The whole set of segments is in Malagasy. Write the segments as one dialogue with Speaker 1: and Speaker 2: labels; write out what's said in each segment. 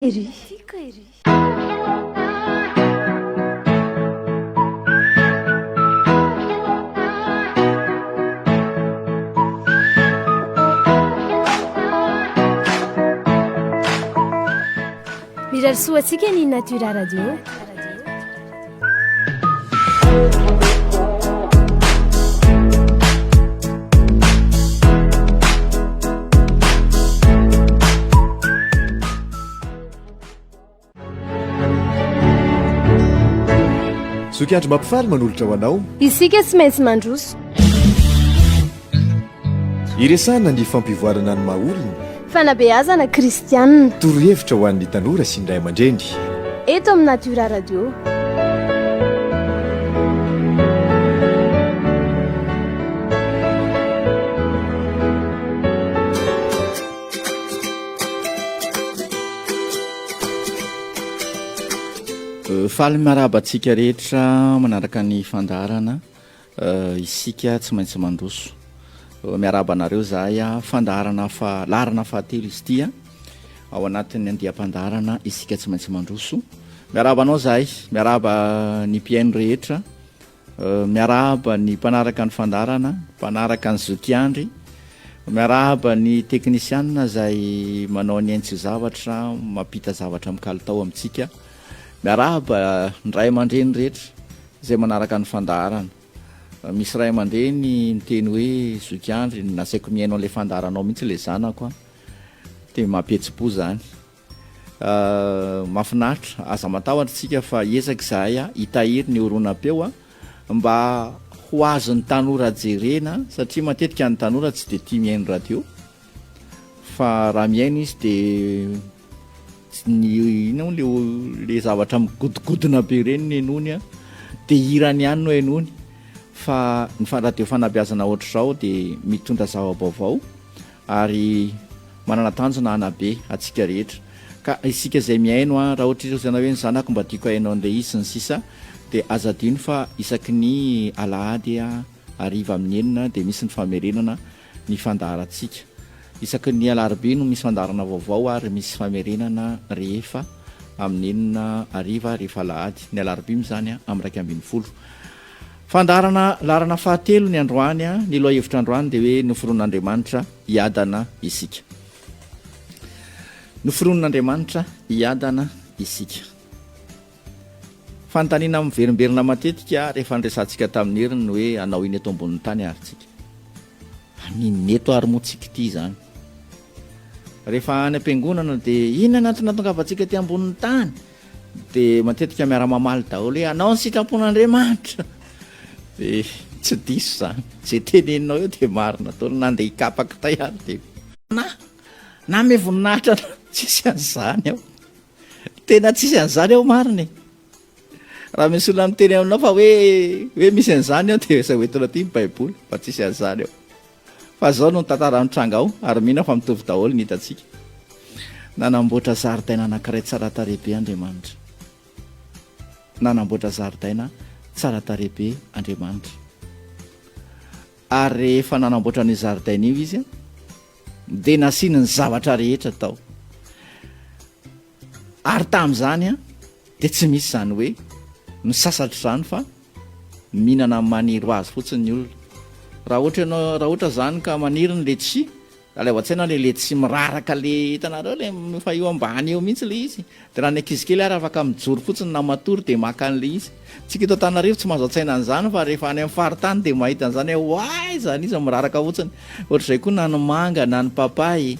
Speaker 1: Ery. Mirary soa antsika ny Natura Radio.
Speaker 2: Zoky andro mampifaly manolotra ho anao.
Speaker 1: Isika tsy maintsy mandroso.
Speaker 2: Iresahana ny fampivoarana ny maha olona.
Speaker 1: Fanabeazana kristianina.
Speaker 2: Torohevitra ho an'ny tanora sy ny ray aman-dreny.
Speaker 1: Eto amin'ny Natura Radio.
Speaker 3: Faly miarahaba antsika rehetra manaraka ny fandaharana. Isika tsy maintsy mandroso. Miarahaba anareo izahay a, fandaharana fa laharana fahatelo izy ity a, ao anatin'ny andiam-pandaharana isika tsy maintsy mandroso. Miarahaba anao izahay, miarahaba ny mpihaino rehetra, miarahaba ny mpanaraka ny fandaharana, mpanaraka ny zokiandry, miarahaba ny teknisianina izay manao ny ainy tsy ho zavatra, mampita zavatra amin'ny kalitao amintsika, miarahaba ny ray aman-dreny rehetra. Izay manaraka ny fandaharana. Misy ray aman-dreny miteny hoe zoky Andry, nasaiko mihaino an'ilay fandaharanao mihitsy ilay zanako an. Dia mampihetsi-po izany. Mahafinaritra, aza matahotra isika fa hiezaka izahay hitahiry ny horonam-peo mba ho azon'ny tanora jerena satria matetika ny tanora tsy dia tia mihaino radio. Fa raha mihaino izy dia tsy ny inona moa le le zavatra migodogodona be ireny no henoiny a, dia hirany ihany no henoiny. Fa ny fa- radio fanabeazana ohatr'izao dia mitondra zava-baovao ary manana tanjona hanabe antsika rehetra. Ka isika izay mihaino a, raha ohatra izy hoe ny zanako mba tiako haino an'ilay izy sy ny sisa dia aza adino fa isaky ny alahady hariva amin'ny enina dia misy ny famerenana ny fandaharantsika. Isaky ny alarobia no misy fandaharana vaovao ary misy famerenana rehefa amin'ny enina hariva rehefa alahady. Ny alarobia moa izany amin'ny 11. Fandaharana laharana fahatelo ny androany. Ny lohahevitra androany dia hoe noforonin'Andriamanitra hiadana isika. Noforonin'Andriamanitra hiadana isika. Fanontaniana miverimberina matetika rehefa niresahantsika tamin'i Hery ny hoe hanao inona eto ambonin'ny tany ary tsika. Haninona eto ary moa tsika ity izany? Rehefa any am-piangonana dia inona ny antony nahatongavantsika ety ambonin'ny tany? Dia matetika miara-mamaly daholo hoe hanao ny sitrapon'Andriamanitra. Dia tsy diso izany. Izay teneninao eo dia marina daholo. Na andeha hikapa kitay ary dia na na ame voninahitra anao tsisy an'izany ao. Tena tsisy an'izany ao marina e. Raha misy olona miteny aminao fa hoe hoe misy an'izany ao dia izay hoentina aty ny baiboly fa tsisy an'izany ao. Fa izao no tantara mitranga ao ary mino aho fa mitovy daholo ny hitantsika. Nanamboatra zaridaina anankiray tsara tarehy be Andriamanitra. Nanamboatra zaridaina tsara tarehy be Andriamanitra. Ary rehefa nanamboatra an'io zaridaina io izy, dia nasiany ny zavatra rehetra tao. Ary tamin'izany dia tsy misy izany hoe misasatra izany fa mihinana maniry ho azy fotsiny ny olona. Raha ohatra ianao, raha ohatra izany ka maniry ny letchi, Alaivo an-tsaina le letchi miraraka le hitanareo le efa eo ambany eo mihitsy le izy. De raha ny ankizy kely ary afaka mijoro fotsiny na matory de maka an'le izy. Tsika eto Antananarivo tsy mahazo an-tsaina an'izany fa rehefa any amin'ny faritany de mahita an'izany hoe oay zany izy miraraka fotsiny. Ohatr'izay koa na ny manga na ny papay.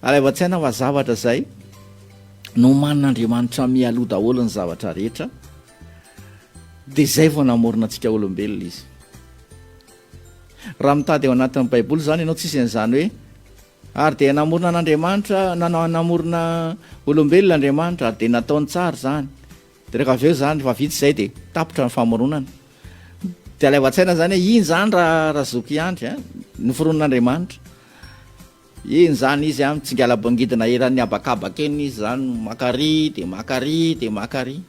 Speaker 3: Alaivo an-tsaina fa zavatra izay nomanin'Andriamanitra mialoha daholo ny zavatra rehetra de zay vao namorona antsika olombelona izy. Raha mitady ao anatin'ny Baiboly izany ianao, tsisy an'izany hoe ary dia namorona an'Andriamanitra, nanao namorona olombelona Andriamanitra ary dia nataony tsara izany. Dia rehefa avy eo izany, rehefa vita izay dia tapitra ny famoronana. Dia alaivo an-tsaina izany hoe iny izany raha razoky Andry a, noforonin'Andriamanitra. Eny izany izy an, mitsingalabangidina eran'ny habakabaka eny izy izany, maka ary dia maka ary dia maka ary.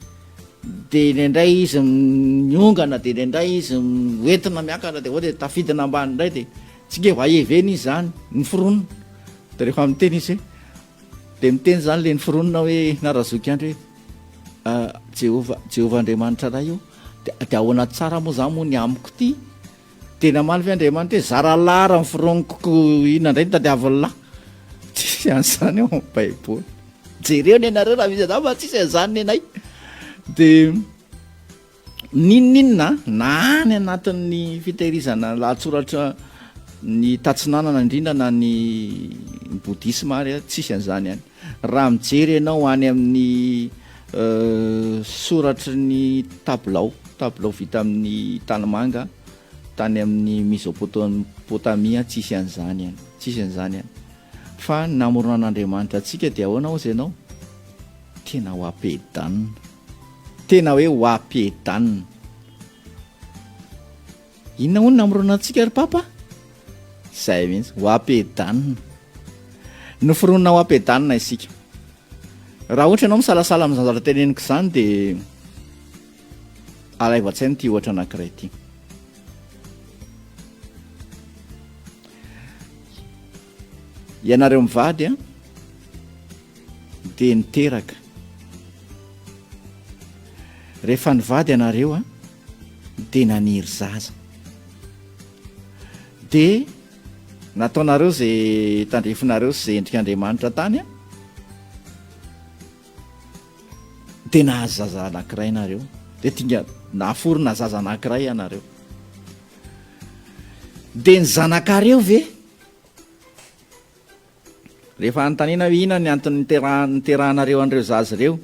Speaker 3: Dia indraindray izy miongana, dia indraindray izy hoentina miakatra, dia avy eo dia tafidina ambany indray, dia tsingevahevena izy izany, miforona. Dia rehefa miteny izy hoe. Dia miteny izany ilay noforonina hoe, na Razoky Andry hoe, Jehovah, Jehovah Andriamanitra Ray ô, dia ahoana tsara moa izany moa ny amiko ity? Dia namaly ve Andriamanitra hoe, zara lahy raha noforoniko ko inona indray no tadiavin'ny lahy? Tsisy an'izany ao amin'ny Baiboly. Jereo ny anareo raha misy an'izany fa tsisy an'izany ny anay. Dia N'inon'inona na any anatin'ny fitehirizana lahatsoratra ny tatsinanana indrindra na ny bodisma ary tsisy an'izany any. Raha mijery ianao any amin'ny soratry ny tabilao, tabilao vita amin'ny tanimanga tany amin'ny Mesopotamia tsisy an'izany any, tsisy an'izany any. Fa ny namoronan'Andriamanitra antsika dia ahoana hozy ianao? Tena ho ampiadanina. Tena hoe ho ampiadanina. Inona hono namoronana antsika ry Papa? Izay mihitsy, ho ampiadanina. Noforonina ho ampiadanina isika. Raha ohatra ianao misalasala amin'izany zavatra teneniko izany dia alaivo an-tsaina ity ohatra anankiray ity. Ianareo mivady a dia niteraka. Rehefa nivady ianareo a, dia naniry zaza. Dia nataonareo izay tandrifinareo sy izay endrik'Andriamanitra tany a, dia nahazo zaza anankiray nareo. Dia tinga nahaforona zaza anankiray ianareo. Dia ny zanakareo ve? Rehefa anontaniana hoe inona ny antony niterahanareo an'ireo zaza ireo,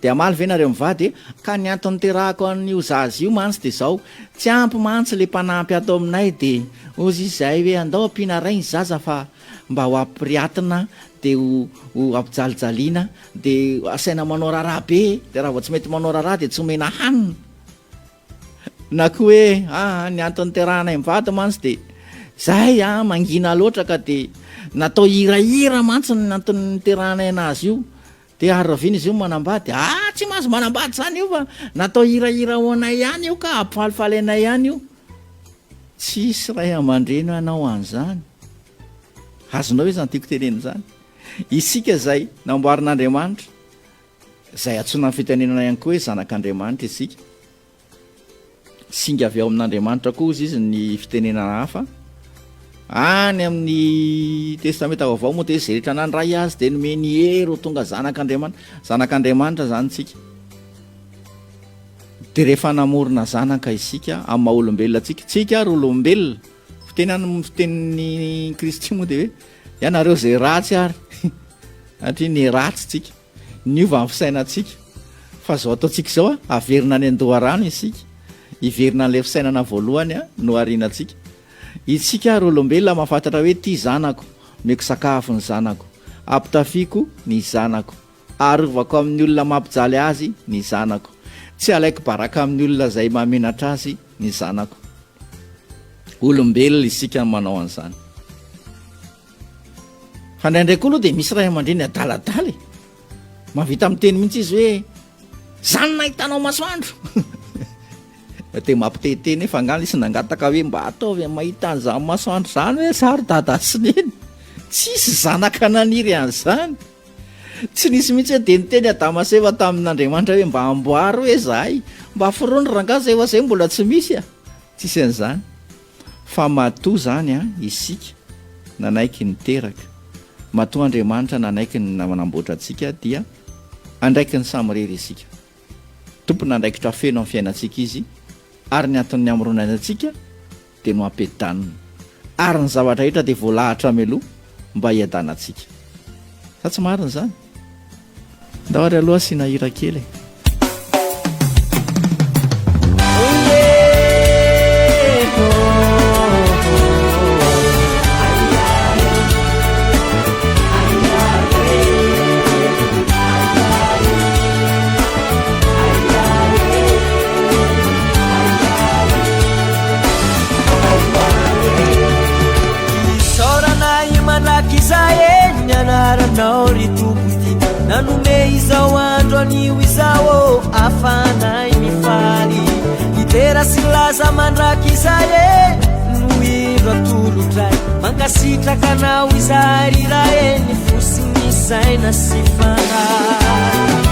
Speaker 3: dia hamaly ve nareo mivady hoe, ka ny antony niterahako an'io zaza io mantsy dia izao, tsy ampy mantsy ilay mpanampy ato aminay dia hozy izahay hoe andao ampiana ray ny zaza fa mba ho ampiriatina dia ho ho ampijalijaliana dia asaina manao raharaha be dia raha vao tsy mety manao raharaha dia tsy omena hanina. Na koa hoe aa ny antony niterahanay mivady mantsy dia zahay a mangina loatra ka dia natao hirahira mantsy ny antony niterahanay anazy io dia ary rahoviana izy io manambady? Aa tsy mahazo manambady izany io fa natao hirahira ho anay ihany io ka hampifalifaly anay ihany io. Tsisy ray aman-dreny hanao an'izany. Azonao ve izany tiako tenenina izany? Isika izay namboarin'Andriamanitra Izay antsoina amin'ny fitenenana ihany koa hoe zanak'Andriamanitra isika. Singa avy ao amin'Andriamanitra koa hozy izy ny fitenenana hafa. Any amin'ny Testamenta Vaovao moa dia izay rehetra nandray azy dia nomeny hery ho tonga zanak'Andriamanitra. Zanak'Andriamanitra izany isika. Dia rehefa namorona zanaka isika amin'ny maha olombelona antsika, tsika ary olombelona. Fiteny any fitenin'i Kristy moa dia hoe ianareo izay ratsy ary satria ny ratsy tsika. Niova ny fisainantsika. Fa izao ataontsika izao a, averina any an-doharano isika. Hiverina an'ilay fisainana voalohany a, nohariana antsika. Isika ary olombelona mahafantatra hoe ity zanako, omeko sakafo ny zanako, ampitafiako ny zanako, arovako amin'ny olona mampijaly azy ny zanako, tsy alaiko baraka amin'ny olona izay mahamenatra azy ny zanako. Olombelona isika no manao an'izany. Fa indraindray koa aloha dia misy ray aman-dreny adaladala e. Mahavita miteny mihitsy izy hoe zany nahitanao masoandro. Dia mampitehintehy nefa angaha nisy nangataka hoe mba ataovy mahita an'izany masoandro izany hoe za ry dada sy neny. Tsisy zanaka naniry an'izany. Tsy nisy mihitsy hoe dia niteny Adama sy Eva tamin'Andriamanitra hoe mba amboary hoe zahay. Mba forony rangaha zay fa zay mbola tsy misy a. Tsisy an'izany. Fa matoa izany an, isika nanaiky niteraka, matoa Andriamanitra nanaiky ny nanamboatra antsika dia andraikiny samirery isika. Tompon'andraikitra feno amin'ny fiainantsika Izy ary ny anton'ny hamoronany antsika dia no hampiadanina. Ary ny zavatra rehetra dia voalahatra mialoha mba hiadanantsika. Sa tsy marina izany? Ndao ary aloha asiana hira kely e.
Speaker 4: Isaorana mandrakizay e ny anaranao ry Tompo ty nanome izao andro anio izao afahanay mifaly hidera sy laza mandrakizay e no indro atolotray mankasitraka anao izahay ry Ray e ny fo sy ny. saina sy fanahy.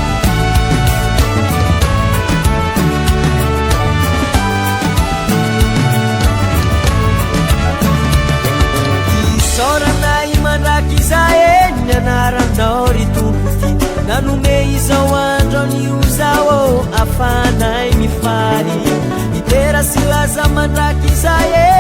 Speaker 4: Isaorana i mandrakizay e ny anaranao ry Tompo ty nanome izao andro anio izao afahanay mifaly Dera sy laza mandrakizay e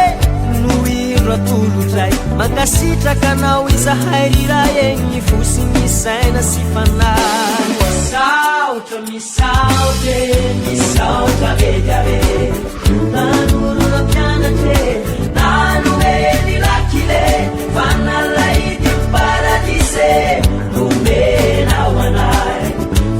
Speaker 4: no indro atolotray Mankasitraka anao izahay ry Ray e ny fo sy ny saina sy fanahy Misaotra, misaotra e, misaotra be dia be Nanoro nampianatra e, nanome ny lakile Fanalahidy paradisa e, nomenao anay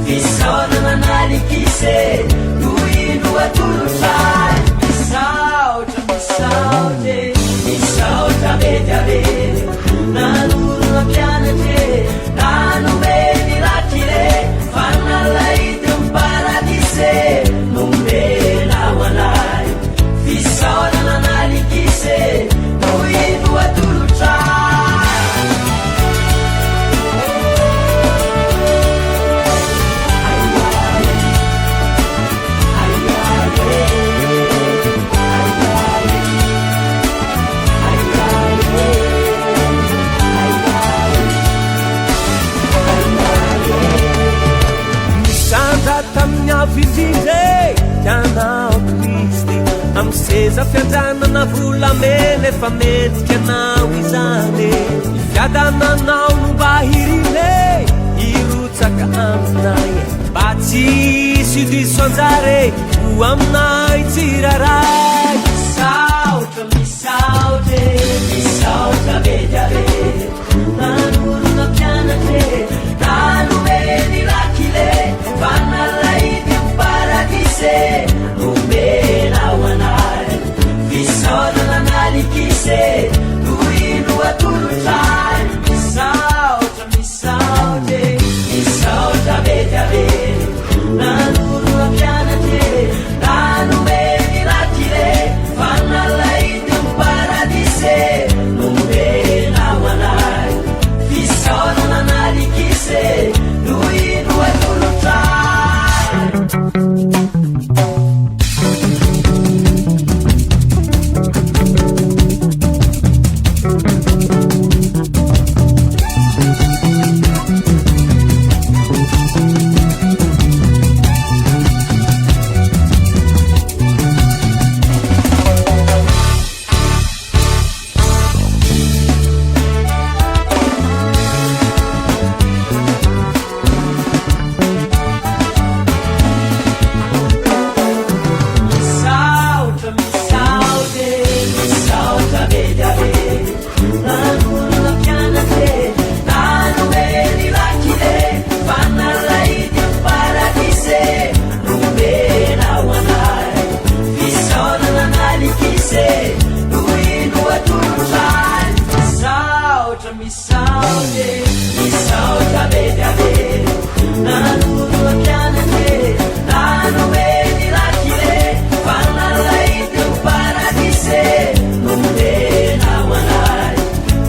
Speaker 4: Fisaorana nalikisa e, no indro atolotray Misaotra, misaotra e, misaotra be dia be Nanoro nampianatra e, nanome ny lakile Fanalahidy paradisa e, nomenao anay Fisaorana nalikisa e, no indro atolotray
Speaker 5: Misandratra amin'ny avo indrindra e, Ianao Kristy, amin'ny seza fiandrianana volamena efa mendrika anao izany e. Ny fiadananao no mba hirina e, hirotsaka aminay e. Mba tsy hisy diso anjara e, ho aminay tsirairay.
Speaker 4: Misaotra, misaotra e, misaotra be dia be Nanoro nampianatra e, nanome ny lakile Fanalahidy ny paradisa e, nomenao anay Fisaorana nalikisa e, no indro atolotray Misaotra, misaotra e, misaotra be dia be Nanoro nampianatra e, nanome ny lakile Fanalahidy ny paradisa e, nomenao anay Fisaorana nalikisa e, no indro atolotray Misaotra, misaotra e, misaotra be dia be Nanoro nampianatra e, nanome ny lakile Fanalahidy ny paradisa e, nomenao anay Fisaorana nalikisa e, no indro atolotray Misaotra, misaotra e, misaotra be dia be Nanoro nampianatra e, nanome ny lakile Fanalahidy ny paradisa e, nomenao anay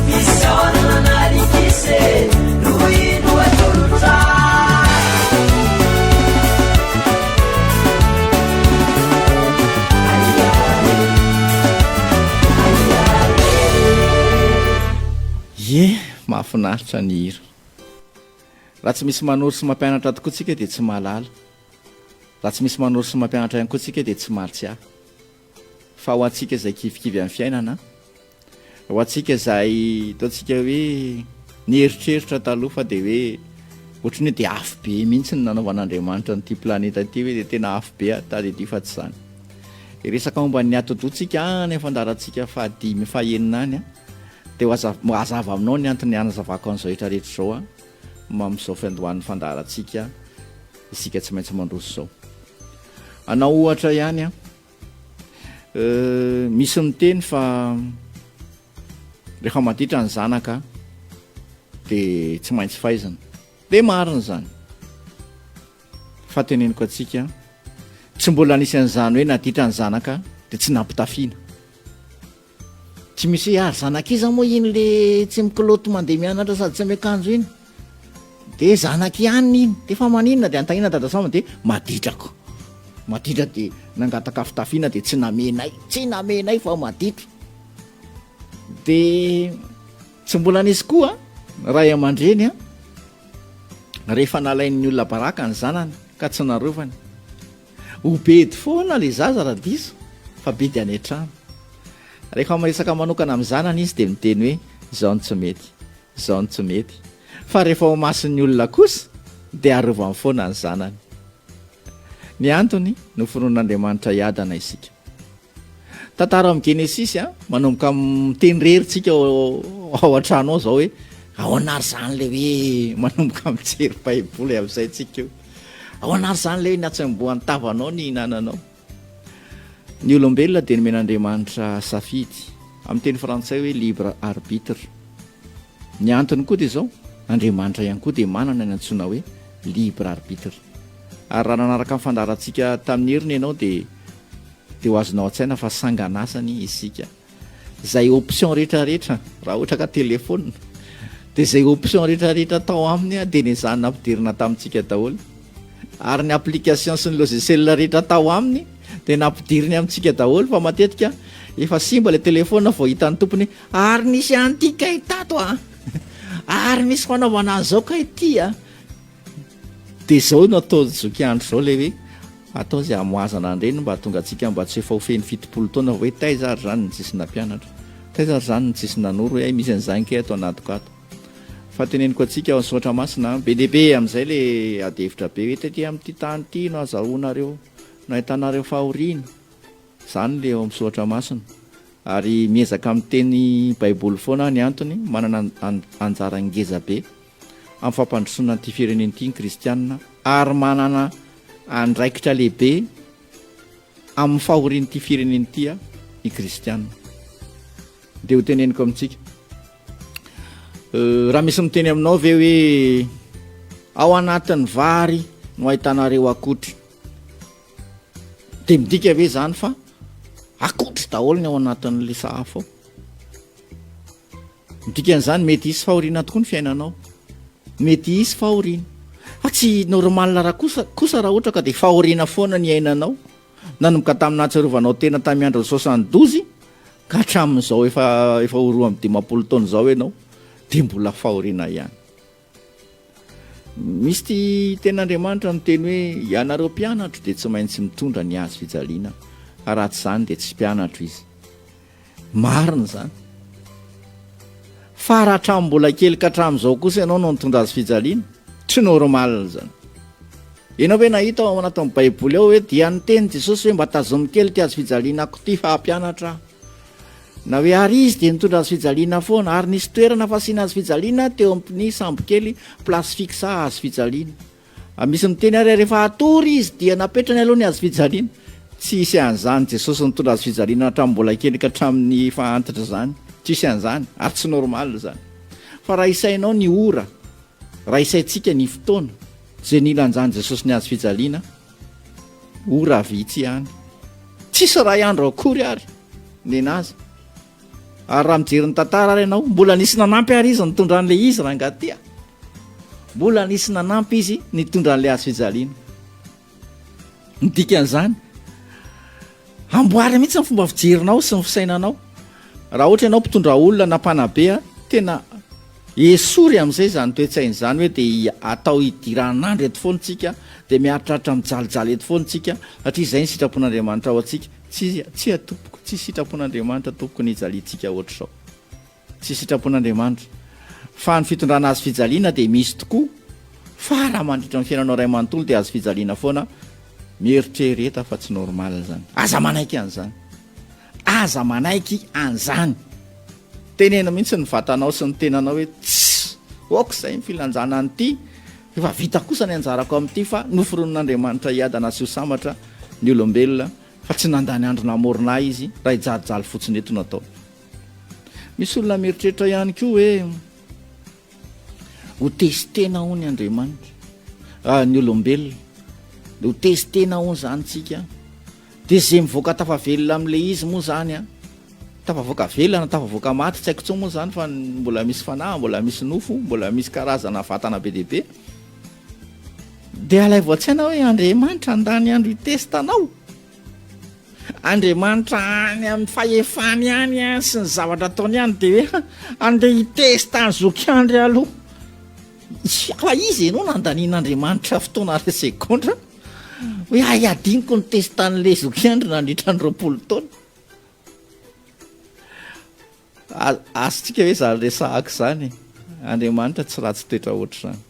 Speaker 4: Fisaorana nalikisa e, no indro atolotray
Speaker 3: Ie, mahafinaritra ny hira. Raha tsy misy manoro sy mampianatra tokoa tsika dia tsy mahalala. Raha tsy misy manoro sy mampianatra ihany koa tsika dia tsy mahatsiahy. Fa ho antsika izay kivikivy amin'ny fiainana, ho antsika izay ataontsika hoe nieritreritra taloha fa dia hoe ohatran'ny hoe dia afo be mihitsy ny nanaovan'Andriamanitra an'ity planeta ity hoe dia tena afo be aho tadidio fa tsy izany. Hiresaka momba ny atidoha tsika any amin'ny fandaharantsika fahadimy fahenina any dia ho hazava aminao ny antony hanazavako an'izao rehetra rehetra izao amin'izao fiandohan'ny fandaharantsika isika tsy maintsy mandroso izao. Hanao ohatra ihany aho. Misy miteny fa rehefa maditra ny zanaka dia tsy maintsy faizina. Dia marina izany. Fa teneniko antsika, tsy mbola nisy an'izany hoe naditra ny zanaka dia tsy nampitafiana. Tsy misy hoe ary zanak'iza moa iny le tsy mikilaoty mandeha mianatra sady tsy miakanjo iny. De zanak'i anona iny, de fa maninona de antahiana dada samba de maditra ko. Maditra de nangataka fitafiana de tsy namenay, tsy namenay fa maditra. De tsy mbola nisy koa ray aman-dreny a, rehefa nalain'ny olona baraka ny zanany ka tsy narovany. Ho bedy foana le zaza raha diso fa bedy any an-trano. Rehefa miresaka manokana amin'ny zanany izy de miteny hoe izao no tsy mety. Izao no tsy mety. Fa rehefa ao imason'ny olona kosa dia arovany foana ny zanany. Ny antony, noforonin'Andriamanitra hiadana isika. Tantara ao amin'ny Genesisy a, manomboka miteny irery tsika ao an-trano ao izao hoe ahoana ary izany ilay hoe manomboka mijery Baiboly amin'izay tsika io. Ahoana ary izany ilay hoe ny hatsembohan'ny tavanao ny hihinananao. Ny olombelona dia nomen'Andriamanitra safidy, amin'ny teny frantsay hoe libre arbitre. Ny antony koa dia izao, Andriamanitra ihany koa dia manana ny antsoina hoe libre arbitre. Ary raha nanaraka ny fandaharantsika tamin'ny heriny ianao dia dia ho azonao an-tsaina fa sanganasany isika. Izay option rehetra rehetra, raha ohatra ka telephone, dia izay option rehetra rehetra tao aminy dia nezahina nampidirina tamintsika daholo. Ary ny application sy ny logiciel rehetra tao aminy dia nampidiriny amintsika daholo fa matetika efa simba ilay telephone vao hitan'ny tompony ary nisy an'ity kay tato a! Ary misy fanaovana an'izao kay ity a! Dia izao no ataon'i zoky Andry izao ilay hoe atao izay hamohazana an'ireny mba hahatonga antsika mba tsy efa ho feno 70 taona vao hoe taiza ary izany no tsisy nampianatra, taiza ary izany no tsisy nanoro hoe hay misy an'izany kay ato anatiko ato. Fa teneniko antsika ao amin'ny soratra masina, be dia be amin'izay ilay adihevitra be hoe taty amin'ity tany ity no azahoanareo, no ahitanareo fahoriana. Izany ilay ao amin'ny soratra masina. Ary miezaka miteny baiboly foana aho ny antony, manana anjara ngeza be amin'ny fampandrosoana an'ity firenena ity ny kristianina ary manana andraikitra lehibe amin'ny fahorian'ity firenena ity ny kristianina. Dia ho teneniko amintsika. Euh, raha misy miteny aminao ve hoe ao anatin'ny vary no ahitanareo akotry dia midika ve zany fa akotry daholo ny ao anatin'le sahafa ao? Ny dikan'izany mety hisy fahoriana tokoa ny fiainanao. Mety hisy fahoriana. Fa tsy normal raha kosa kosa raha ohatra ka dia fahoriana foana ny iainanao. Nanomboka tamin'ny nahatsiarovanao tena tamin'ny andron'ny 72 ka hatramin'izao efa efa ho 52 taona izao ianao dia mbola fahoriana ihany. Misy ity tenin'Andriamanitra miteny hoe ianareo mpianatro dia tsy maintsy mitondra ny hazo fijaliana fa raha tsy izany dia tsy mpianatro izy. Marina izany. Fa raha hatramin'ny mbola kely ka hatramin'izao kosa ianao no nitondra azy fijaliana, tsy normal izany. Ianao ve nahita ao anatin'ny Baiboly ao hoe dia niteny Jesosy hoe mba tazomy kely ity hazo fijalianako ity fa hampianatra aho. Na hoe ary izy dia nitondra hazo fijaliana foana ary nisy toerana fasiana hazo fijaliana teo amin'ny sambokely place fixe hazo fijaliana. Ah, misy miteny ary rehefa hatory izy dia napetrany aloha ny hazo fijaliana. Tsy hisy an'izany, Jesosy nitondra hazo fijaliana hatramin'ny mbola kely ka hatramin'ny efa antitra izany. Tsy hisy an'izany, ary tsy normal izany. Fa raha isainao ny ora, raha isaintsika ny fotoana izay nilanjan'i Jesosy ny hazo fijaliana, ora vitsy ihany. Tsisy iray andro akory ary nenazy. Ary raha mijery ny tantara ary ianao, mbola nisy nanampy ary izy nitondra an'ilay izy rangahy ty a. Mbola nisy nanampy izy nitondra an'ilay hazo fijaliana. Ny dikan'izany, amboary mihitsy ny fomba fijerinao sy ny fisainanao. Raha ohatra ianao mpitondra olona na mpanabe a, tena esory amin'izay izany toe-tsaina izany hoe dia atao hidiran'andro eto foana tsika, dia miaritraritra mijalijaly eto foana tsika, satria izay ny sitrapon'Andriamanitra ho antsika. Tsia, tsia tompoko, tsy sitrapon'Andriamanitra tompoko ny hijaliantsika ohatr'izao. Tsy sitrapon'Andriamanitra. Fa ny fitondrana hazo fijaliana dia misy tokoa, fa raha mandritra ny fiainanao iray manontolo dia hazo fijaliana foana, mieritrereta fa tsy normal izany. Aza manaiky an'izany. Aza manaiky an'izany. Teneno mihitsy ny vatanao sy ny tenanao hoe tss, ok izay ny filanjana an'ity, efa vita kosa ny anjarako amin'ity fa noforonin'Andriamanitra hiadana sy ho sambatra ny olombelona fa tsy nandany andro namorona ahy izy raha hijalijaly fotsiny eto no atao. Misy olona mieritreritra ihany koa hoe ho testena hono Andriamanitra, ah, ny olombelona. Ho testena hono izany tsika. Dia izay mivoaka tafavelona amin'ilay izy moa izany an, tafavoaka velona na tafavoaka maty tsy haiko intsony moa izany fa mbola misy fanahy, mbola misy nofo, mbola misy karazana vatana be dia be. Dia alaivo an-tsaina hoe Andriamanitra handany andro hitesta anao. Andriamanitra any amin'ny fahefany any sy ny zavatra ataony any dia hoe andeha hitesta an'i Zokiandry aloha. Fa iza ianao nandanian'Andriamanitra fotoana ary segondra hoe hay adinoko ny testa an'ilay Zokiandry nandritra ny 20 taona. Azontsika ve izany resahako izany? Andriamanitra tsy ratsy toetra ohatr'izany.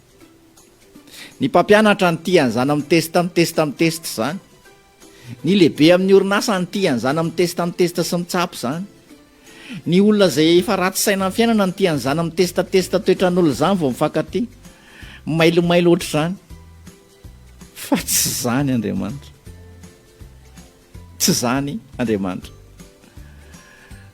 Speaker 3: Ny mpampianatra no tia an'izany mitesta mitesta mitesta izany. Ny lehibe amin'ny orinasa no tia an'izany mitesta mitesta sy mitsapa izany. Ny olona izay efa ratsy saina amin'ny fiainana no tia an'izany mitesta testa toetran'olona izany vao mifankatia. Mailomailo ohatr'izany. Fa tsy izany Andriamanitra. Tsy izany Andriamanitra.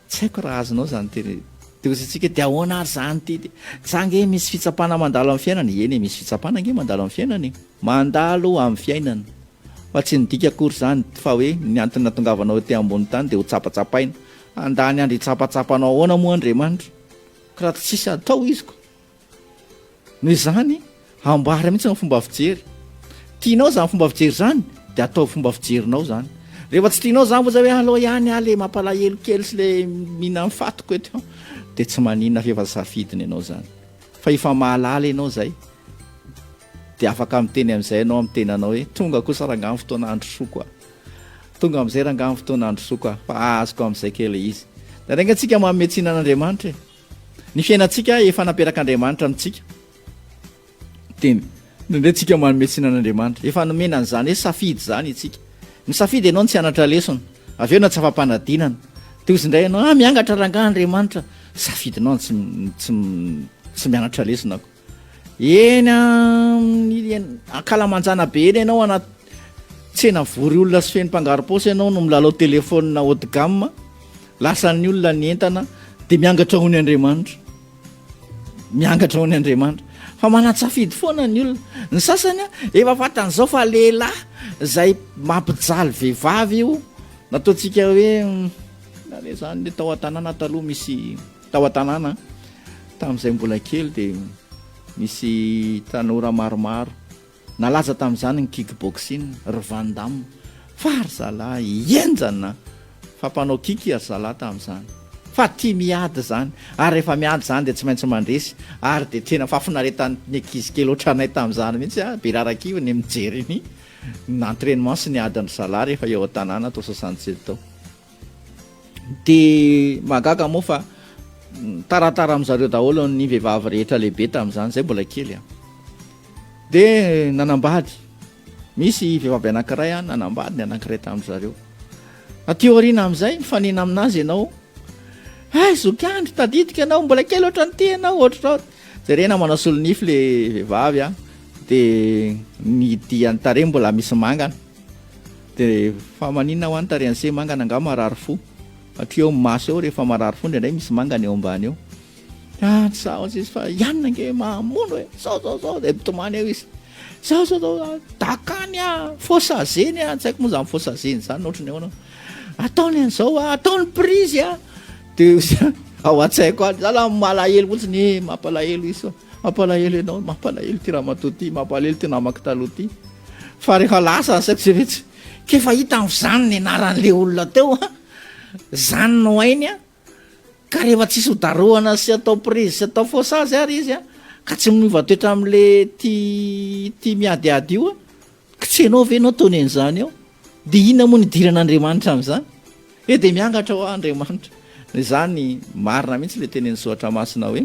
Speaker 3: Tsy haiko raha azonao izany teny. Dia hoy isika, dia ahoana ary izany ity? Dia, za ange misy fitsapana mandalo amin'ny fiainana. Eny e, misy fitsapana ange mandalo amin'ny fiainana e. Mandalo amin'ny fiainana. Fa tsy midika akory izany fa hoe ny antony nahatongavanao ety ambony tany dia ho tsapatsapaina. Handany andro hitsapatsapa anao ahoana moa Andriamanitra? Ka raha tsisy atao izy ko. Noho izany, amboary mihitsy ny fomba fijery. Tianao izany fomba fijery izany, dia ataovy fomba fijerinao izany. Rehefa tsy tianao izany fotsiny hoe aleo ihany aho le mampalahelo kely sy le mihinan'ny fatiko eto, dia tsy maninona fa efa safidiny ianao izany. Fa efa mahalala ianao izay, dia afaka miteny amin'izay ianao amin'ny tenanao hoe tonga kosa rangahy ny fotoana handrosoako a. Tonga amin'izay rangahy ny fotoana handrosoako a, fa azoko amin'izay kely ilay izy. Dia rainga antsika manome tsiny an'Andriamanitra e. Ny fiainantsika efa naperak'Andriamanitra amintsika. Teny. Indraindray tsika manome tsiny an'Andriamanitra. Efa nomena an'izany hoe safidy izany isika. Misafidy ianao ny tsy hianatra lesona. Avy eo na tsy afa-panadinana. Dia hozy indray ianao, ah miangatra rangahy Andriamanitra. Safidinao ny tsy tsy tsy mianatra lesona ko. Eny amin'ny ankalamanjana be eny ianao anaty tsena vory olona sy feno mpangarom-paosy ianao no milalao telefaonina haut de gamme. Lasan'ny olona ny entana dia miangatra ho ny Andriamanitra. Miangatra ho ny Andriamanitra. Fa manan-tsafidy foana ny olona. Ny sasany efa fantany izao fa lehilahy izay mampijaly vehivavy io. Nataontsika hoe na le zany le tao an-tanàna taloha misy tao an-tanàna tamin'izay mbola kely dia misy tanora maromaro Nalaza tamin'izany ny kick boxing ry Van Damme fa ry zalahy henjana fa mpanao kick ry zalahy tamin'izany fa tia miady izany ary rehefa miady izany dia tsy maintsy mandresy ary dia tena fahafinaretan'ny ankizy kely ohatranay tamin'izany mihitsy a, be rarakivy ny mijery ny entrainement sy ny adin-dry zalahy rehefa eo an-tanàna tao 67 tao. Dia mahagaga moa fa taratara amin-zareo daholo ny vehivavy rehetra lehibe tamin'izany, izay mbola kely aho. Dia nanambady. Misy vehivavy anankiray an, nanambady ny anankiray tamin-dry zareo. Aty aoriana amin'izay, mifanena aminazy ianao. Hay zoky andry, tadidiko ianao, mbola kely ohatran'ity ianao, ohatr'izao. Jerena manao solonify le vehivavy an, dia ny dian'ny tarehy mbola misy mangana. Dia fa maninona hoa ny tarehin'i se mangana angaha marary fo? Hatreo amin'ny maso eo rehefa marary fo indraindray misy mangana eo ambany eo. Ah tsy zaho izy fa ianona ange mamono e! Zao zao zao dia mitomany eo izy. Zao zao zao dakany ah, faux-sazeny ah, tsy haiko moa zany faux-sazeny zany ohatry ny ahoana. Ataony an'izao ah, ataony prise ah. Dia ao an-tsaiko any, za la malahelo fotsiny eh, mampalahelo izy fa mampalahelo ianao, mampalahelo ity ramatoa ity, mampalahelo ity namako taloha ity. Fa rehefa lasa ny saiko zay tsy k'efa hita amin'izany ny anaran'le olona teo an, zany no hainy an, ka rehefa tsisy ho darohana sy atao prise sy atao faux sazy ary izy an, ka tsy miova toetra amin'le tia tia miadiady io an, ka tsy ianao ve no ataony an'izany eo? Dia inona moa no idiran'Andriamanitra amin'izany? He dia miangatra hoa Andriamanitra. Izany marina mihitsy le tenin'ny soratra masina hoe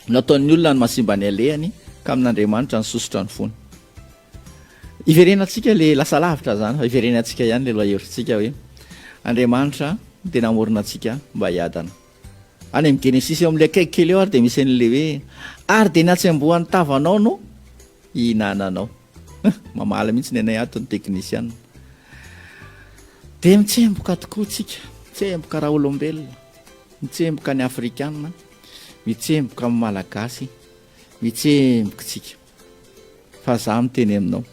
Speaker 3: nataon'ny olona ny mahasimba ny alehany ka amin'Andriamanitra ny sosotra ny fony. Iverenantsika le lasa lavitra zany fa iverenantsika ihany le lohahevitsika hoe Andriamanitra dia namorona antsika mba hiadana. Any amin'ny Genesisy eo amin'ilay akaiky kely eo ary dia misy an'ilay hoe ary dia ny hatsembohan'ny tavanao no hihinananao. Mamaly mihitsy ny anay ato ny teknisiana. Dia mitsemboka tokoa tsika, mitsemboka raolombelona, mitsemboka ny afrikana, mitsemboka amin'ny malagasy, mitsemboka tsika. Fa za miteny aminao.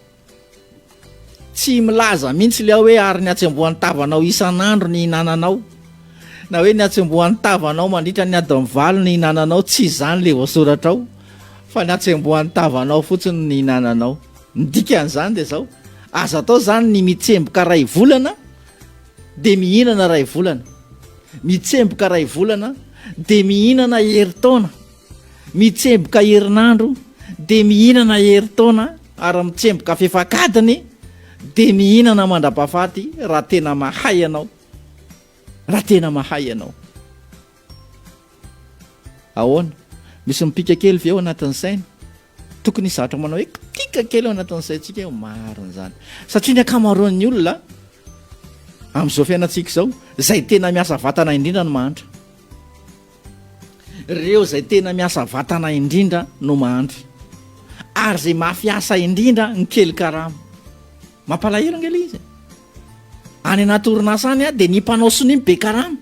Speaker 3: Tsy milaza mihitsy le aho hoe ary ny hatsembohan'ny tavanao isan'andro ny hinananao. Na hoe ny hatsembohan'ny tavanao mandritra ny adiny valo ny hinananao, tsy izany le voasoratra ao. Fa ny hatsembohan'ny tavanao fotsiny ny hinananao. Ny dikan'izany dia izao, aza atao izany ny mitsemboka ray volana dia mihinana ray volana, mitsemboka ray volana dia mihinana herintaona, mitsemboka herinandro dia mihinana herintaona ary mitsemboka fefak'adiny dia mihinana mandra-pahafaty raha tena mahay ianao, raha tena mahay ianao. Ahoana? Misy mipika kely ve ao anatin'ny saina? Tokony hisy zavatra manao hoe kitika kely ao anatin'ny saintsika hoe marina izany. Satria ny ankamaroan'ny olona amin'izao fiainantsika izao, izay tena miasa vatana indrindra no mahantra. Ireo izay tena miasa vatana indrindra no mahantra. Ary izay mafy asa indrindra ny kely karama. Mampalahelo ange ilay izy e. Any anaty orinasa any dia ny mpanao sonia no be karama.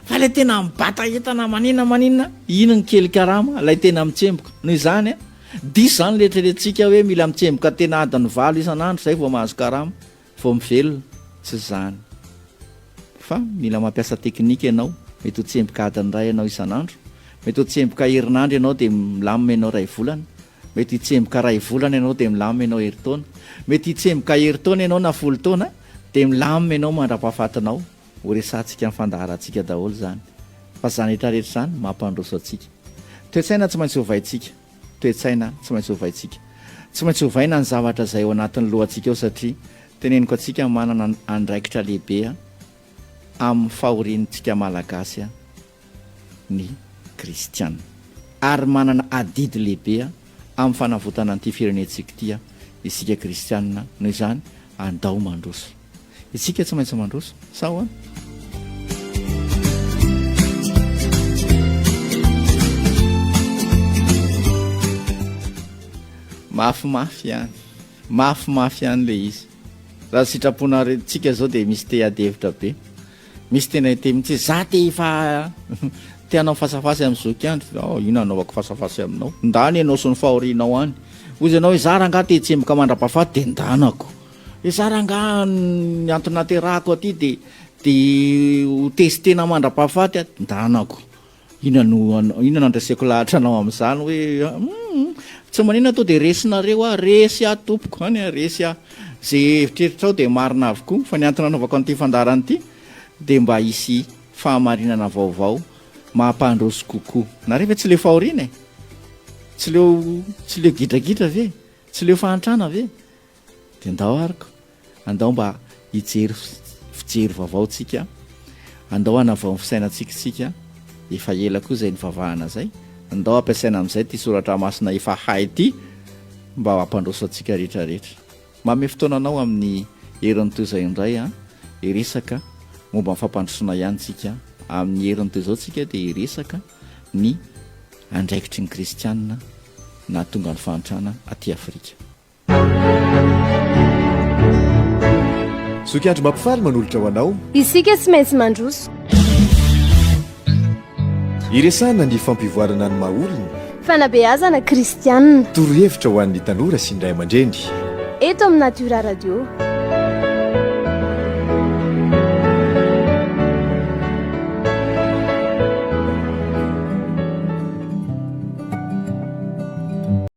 Speaker 3: Fa ilay tena mibata entana maninona maninona, iny ny kely karama, ilay tena mitsemboka. Noho izany, diso izany ilay eritreretintsika hoe mila mitsemboka tena adiny valo isan'andro izay vao mahazo karama, vao mivelona. Tsy izany. Fa mila mampiasa teknika ianao, mety ho tsemboka adiny iray ianao isan'andro, mety ho tsemboka herinandro ianao dia milamina ianao iray volana, Mety hitsemboka iray volana ianao dia milamina ianao herintaona. Mety hitsemboka herintaona ianao na folo taona dia milamina ianao mandra-pahafatinao. Ho resahantsika amin'ny fandaharantsika daholo izany. Fa izany rehetra rehetra izany mampandroso antsika. Toe-tsaina tsy maintsy ovaintsika. Toe-tsaina tsy maintsy ovaintsika. Tsy maintsy ovaina ny zavatra izay ao anatin'ny lohantsika ao satria teneniko antsika manana andraikitra lehibe amin'ny fahoriantsika Malagasy ny kristiana ary manana adidy lehibe amin'ny fanavotana an'ity firenentsika ity isika kristiana noho izany andao mandroso isika tsy maintsy mandroso sa ahoana? Mafimafy ihany, mafimafy ihany le izy. Raha sitraponaretsika zao dia misy te hiady hevitra be. Misy tena hiteny mihitsy hoe za te efa te hanao fasafasy amin'ny zoky andry. Oh, inona anaovako fasafasy aminao? Ndany ianao sy ny fahorianao any. Hoy izy ianao hoe za rangahy te hitsemboka mandra-pahafaty dia ndanako. Hoe za rangahy ny antony naterahako aty dia dia ho testena mandra-pahafaty aho, ndanako. Inona no inona no andreseko lahatra anao amin'izany hoe hum tsy maninona to dia resinareo aho, resy aho tompoko, any aho resy aho. Izay eritreritrao dia marina avokoa fa ny antony anaovako an'ity fandaharana ity dia mba hisy fahamarinana vaovao mampandroso kokoa. Nareo ve tsy leo fahoriana e? Tsy leo tsy leo gidragidra ve? Tsy leo fahantrana ve? Dia ndao ary ko, andao mba hijery fijery vaovao tsika, andao hanavao ny fisainantsika isika, efa ela koa izay nivavahana izay, andao ampiasaina amin'izay ity soratra masina efa hay ity mba hampandroso antsika rehetra rehetra. Manome fotoana anao amin'ny herin'ny toy izay indray an, hiresaka momba ny fampandrosoana ihany tsika, amin'ny herin'ny toy izao tsika dia hiresaka ny andraikitry ny kristianina nahatonga ny fahantrana aty Afrika.
Speaker 2: Zokiandro mampifaly manolotra ho anao.
Speaker 1: Isika tsy maintsy mandroso.
Speaker 2: Iresahana ny fampivoarana ny maha olona.
Speaker 1: Fanabeazana kristianina.
Speaker 2: Torohevitra ho an'ny tanora sy ny ray aman-dreny.
Speaker 1: Eto amin'ny Natura Radio.